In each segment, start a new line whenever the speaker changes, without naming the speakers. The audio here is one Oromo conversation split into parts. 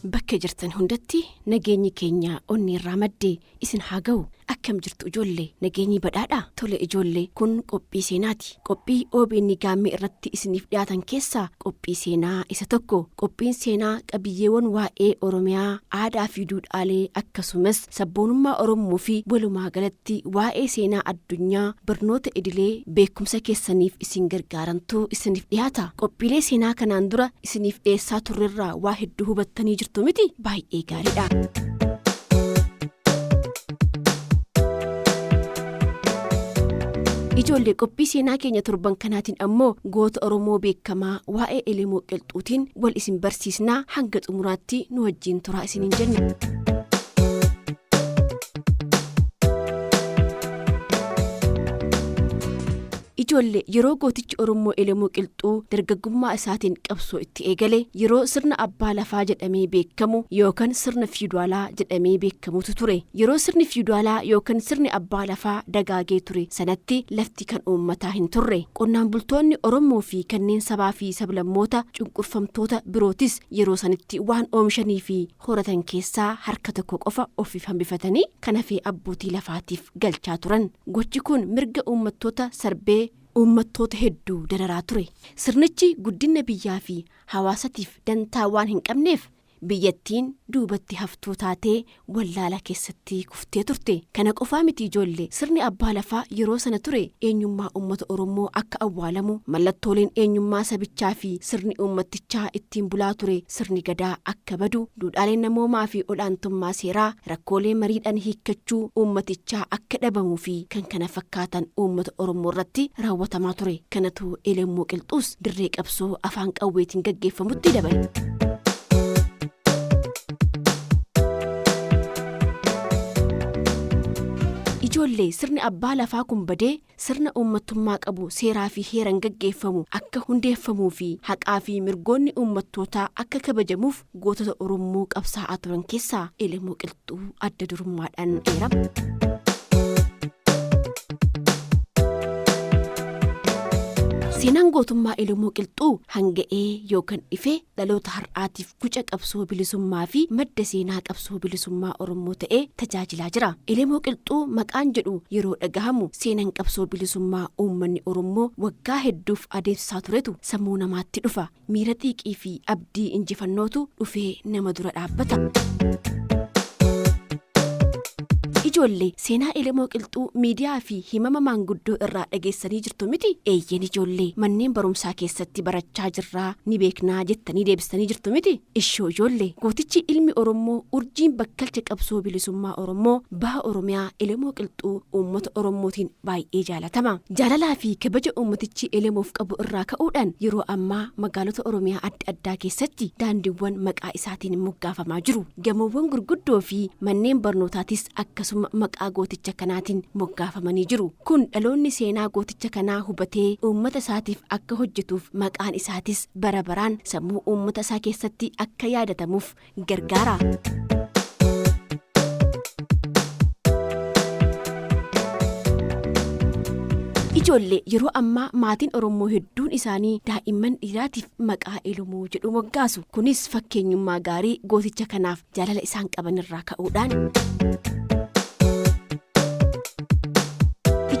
Bakka jirtan hundatti nageenyi keenya onni irraa madde isin haa ga'u. Akkam jirtu ijoollee? Nageenyi badhaadhaa? Tole ijoollee, kun qophii seenaati. Qophii OBN Gaammee irratti isiniif dhiyaatan keessaa qophii seenaa isa tokko. Qophiin seenaa qabiyyeewwan waa'ee Oromiyaa, aadaa fi duudhaalee akkasumas sabboonummaa Oromoo fi walumaa galatti waa'ee seenaa addunyaa barnoota idilee beekumsa keessaniif isin gargaarantu isiniif dhiyaata. Qophiilee seenaa kanaan dura isiniif dhiyeessaa turrerraa waa hedduu hubattanii jirtu miti? Baay'ee gaariidha. Ijoollee, qophii seenaa keenya torban kanaatiin ammoo goota Oromoo beekamaa waa'ee Elemoo Qilxuutiin wal isin barsiisnaa, hanga xumuraatti nu wajjin turaa isiniin jenna. Ijoollee, yeroo gootichi Oromoo Elemoo Qilxuu dargaggummaa isaatiin qabsoo itti eegale yeroo sirna abbaa lafaa jedhamee beekamu yookaan sirna fiidwaalaa jedhamee beekamutu ture. Yeroo sirni fiidwaalaa yookaan sirni abbaa lafaa dagaagee ture sanatti lafti kan uummataa hin turre. Qonnaan bultoonni Oromoo fi kanneen sabaa fi sablammoota cunqurfamtoota birootis yeroo sanitti waan oomishanii fi horatan keessaa harka tokko qofa ofiif hambifatanii kan hafee abbootii lafaatiif galchaa turan. Gochi kun mirga uummattoota sarbee uummattoota hedduu dararaa ture. Sirnichi guddina biyyaa fi hawaasatiif dantaa waan hin qabneef biyyattiin duubatti haftuu taatee wallaala keessatti kuftee turte. Kana qofaa miti ijoollee, sirni abbaa lafaa yeroo sana ture eenyummaa uummata Oromoo akka awwaalamu, mallattooleen eenyummaa sabichaa fi sirni uummattichaa ittiin bulaa ture sirni gadaa akka badu, duudhaaleen namoomaa fi ol'aantummaa seeraa, rakkoolee mariidhaan hiikkachuu uummatichaa akka dhabamuu fi kan kana fakkaatan uummata Oromoo irratti raawwatamaa ture. Kanatu Elemoo Qilxuus dirree qabsoo afaan qawweetiin gaggeeffamutti dabale. Ijoollee, sirni abbaa lafaa kun badee sirna uummattummaa qabu seeraa fi heeran gaggeeffamu akka hundeeffamuu fi haqaa fi mirgoonni uummattootaa akka kabajamuuf gootota Oromoo qabsaa'aa turan keessaa Elemoo Qilxuu adda durummaadhaan eerama. Seenaan gootummaa Elemoo Qilxuu hanga'ee yookaan dhifee dhaloota har'aatiif guca qabsoo bilisummaa fi madda seenaa qabsoo bilisummaa Oromoo ta'ee tajaajilaa jira. Elemoo Qilxuu maqaan jedhu yeroo dhagahamu seenaan qabsoo bilisummaa uummanni Oromoo waggaa hedduuf adeemsisaa turetu sammuu namaatti dhufa. Miira xiiqii fi abdii injifannootu dhufee nama dura dhaabbata. Ijoollee, seenaa Elemoo Qilxuu miidiyaa fi himama maanguddoo irraa dhageessanii jirtu miti? Eeyyeen ijoollee, manneen barumsaa keessatti barachaa jirraa, ni beeknaa jettanii deebistanii jirtu miti? Ishoo ijoollee, gootichi ilmi Oromoo urjiin bakkalcha qabsoo bilisummaa Oromoo baha Oromiyaa Elemoo Qilxuu uummata Oromootiin baay'ee jaalatama. Jaalalaa fi kabaja uummatichi Elemoof qabu irraa ka'uudhaan yeroo ammaa magaalota Oromiyaa adda addaa keessatti daandiiwwan maqaa isaatiin moggaafamaa jiru. Gamoowwan gurguddoo fi manneen barnootaatis akkasuma maqaa gooticha kanaatiin moggaafamanii jiru. Kun dhaloonni seenaa gooticha kanaa hubatee uummata isaatiif akka hojjetuuf, maqaan isaatis bara baraan sammuu uummata isaa keessatti akka yaadatamuuf gargaara. Ijoollee, yeroo ammaa maatiin Oromoo hedduun isaanii daa'imman dhiiraatiif maqaa Elemoo jedhu moggaasu. Kunis fakkeenyummaa gaarii gooticha kanaaf jaalala isaan qaban irraa ka'uudhaan.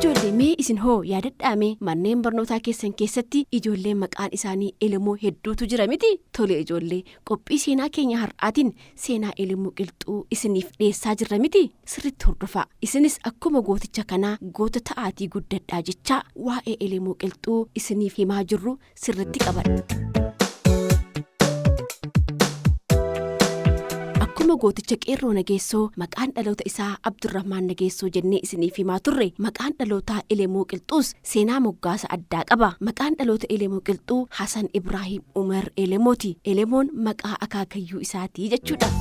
Ijoollee, mee isin hoo yaadadhaame, manneen barnootaa keessan keessatti ijoollee maqaan isaanii Elemoo hedduutu jira miti? Tole ijoollee, qophii seenaa keenya har'aatiin seenaa Elemoo Qilxuu isiniif dhiyeessaa jirra miti? Sirritti hordofaa. Isinis akkuma gooticha kanaa goota ta'aatii guddadhaa jechaa, waa'ee Elemoo Qilxuu isiniif himaa jirru sirritti qabadha. Akkuma gooticha Qeerroo Nageessoo maqaan dhaloota isaa Abdurrahmaan Nageessoo jennee isiniif himaa turre, maqaan dhalootaa Elemoo Qilxuus seenaa moggaasa addaa qaba. Maqaan dhaloota Elemoo Qilxuu Hasan Ibraahim Umar Elemooti. Elemoon maqaa akaakayyuu isaatii jechuudha.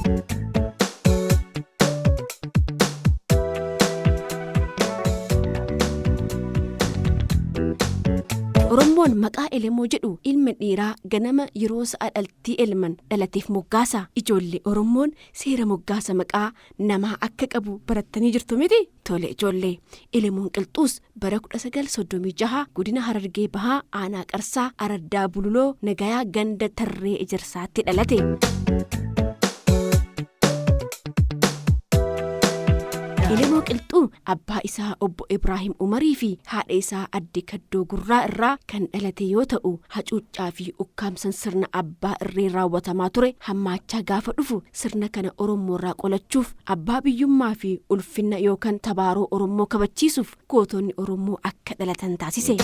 Oromoon maqaa Elemoo jedhu ilma dhiiraa ganama yeroo sa'a dhaltii elman dhalateef moggaasa. Ijoollee, Oromoon seera moggaasa maqaa namaa akka qabu barattanii jirtu miti? Tole ijoollee, Elemoon Qilxuus bara 1936 godina Harargee Bahaa, aanaa Qarsaa, araddaa Bululoo Nagayaa, ganda Tarree Ejersaatti dhalate. Elemoo Qilxuu abbaa isaa obbo Ibraahim Umarii fi haadha isaa adde Kaddoo Gurraa irraa kan dhalate yoo ta'u, hacuuccaa fi ukkaamsan sirna abbaa irreen raawwatamaa ture hammaachaa gaafa dhufu sirna kana Oromoorraa qolachuuf abbaa biyyummaa fi ulfinna yookaan tabaaroo Oromoo kabachiisuuf gootonni Oromoo akka dhalatan taasise.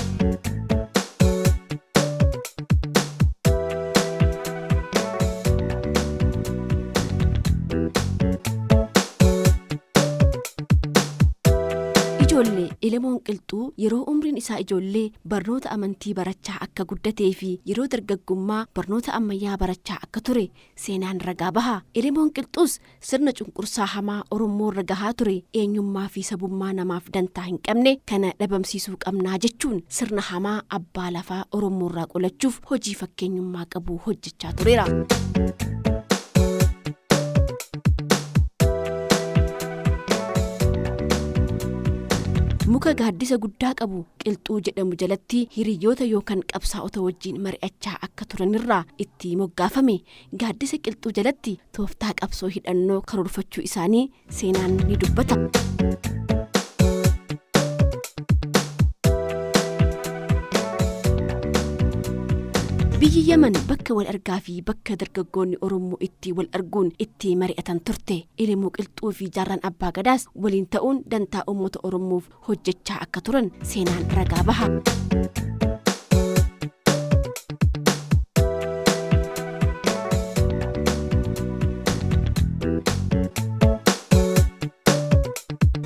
Ijoollee Elemoon Qilxuu yeroo umriin isaa ijoollee barnoota amantii barachaa akka guddatee fi yeroo dargaggummaa barnoota ammayyaa barachaa akka ture seenaan ragaa baha. Elemoon Qilxuus sirna cunqursaa hamaa Oromoorra gahaa ture eenyummaa fi sabummaa namaaf dantaa hin qabne kana dhabamsiisuu qabnaa jechuun sirna hamaa abbaa lafaa Oromoorraa qolachuuf hojii fakkeenyummaa qabu hojjechaa tureera. Muka gaaddisa guddaa qabu Qilxuu jedhamu jalatti hiriyoota yookaan qabsaa'ota wajjin mari'achaa akka turanirraa itti moggaafame. Gaaddisa Qilxuu jalatti tooftaa qabsoo hidhannoo karoorfachuu isaanii seenaan ni dubbata. Biyyi Yaman bakka wal argaa fi bakka dargaggoonni Oromoo itti wal arguun itti mari'atan turte. Elemoo Qilxuu fi Jaarraan Abbaa Gadaas waliin ta'uun dantaa uummata Oromoof hojjechaa akka turan seenaan ragaa baha.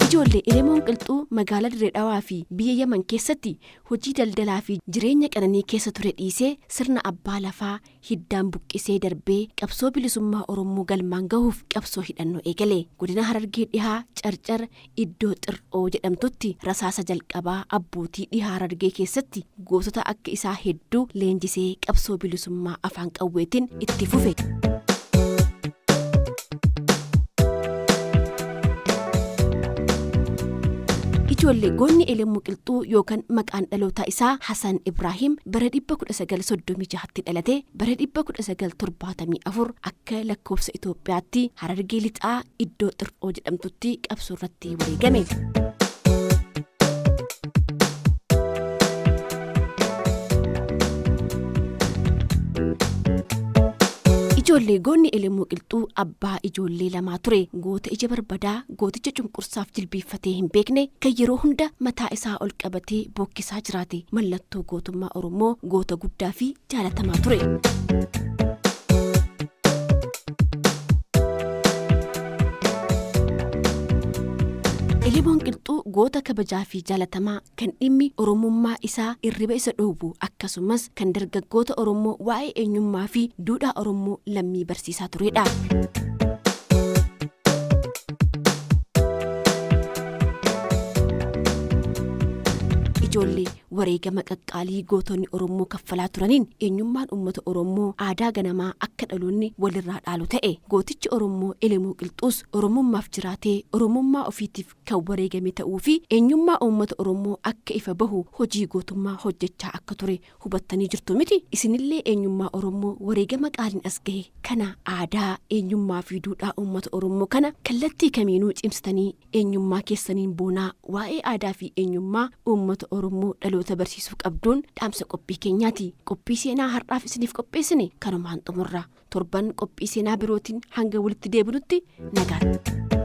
Ijoollee Elemoon Qilxuu magaalaa Dirree Dhawaa fi biyya Yaman keessatti hojii daldalaa fi jireenya qananii keessa ture dhiisee sirna abbaa lafaa hiddaan buqqisee darbee qabsoo bilisummaa Oromoo galmaan gahuuf qabsoo hidhannoo eegale. Godina Harargee Dhihaa Carcar iddoo Xir'oo jedhamtutti rasaasa jalqabaa abbootii Dhiha Harargee keessatti gootota akka isaa hedduu leenjisee qabsoo bilisummaa afaan qawweetiin itti fufe. Ijoollee goonni Elemoo Qilxuu yookaan maqaan dhalootaa isaa Hasan Ibraahim bara 1936tti dhalate, bara 1974 akka lakkoofsa Itoophiyaatti Harargee Lixaa iddoo Xir'oo jedhamtutti qabsoo irratti wareegame. Ijoollee goonni Elemoo Qilxuu abbaa ijoollee lamaa ture. Goota ija barbadaa, gooticha cunqursaaf jilbiiffatee hin beekne, kan yeroo hunda mataa isaa ol qabatee bookkisaa jiraate, mallattoo gootummaa Oromoo, goota guddaa fi jaalatamaa ture. Elemoon Qilxuu goota kabajaa fi jaalatamaa kan dhimmi Oromummaa isaa irriba isa dhoowwu, akkasumas kan dargaggoota Oromoo waa'ee eenyummaa fi duudhaa Oromoo lammii barsiisaa turedha. Ijoollee wareegama qaqqaalii gootonni Oromoo kaffalaa turaniin eenyummaan uummata Oromoo aadaa ganamaa akka dhaloonni walirraa dhaalu ta'e. Gootichi Oromoo Elemoo Qilxuus Oromummaaf jiraatee Oromummaa ofiitiif kan wareegame ta'uu fi eenyummaa uummata Oromoo akka ifa bahu hojii gootummaa hojjechaa akka ture hubattanii jirtu miti. Isinillee eenyummaa Oromoo wareegama qaaliin as gahe kana, aadaa, eenyummaa fi duudhaa uummata Oromoo kana kallattii kamiinuu cimsitanii eenyummaa keessaniin boonaa waa'ee aadaa fi eenyummaa uummata Oromoo dhaloota barsiisuu qabduun dhaamsa qophii keenyaati. Qophii seenaa har'aaf isiniif qopheessine kanumaan xumurra. Torban qophii seenaa birootiin hanga walitti deebinutti nagaatti.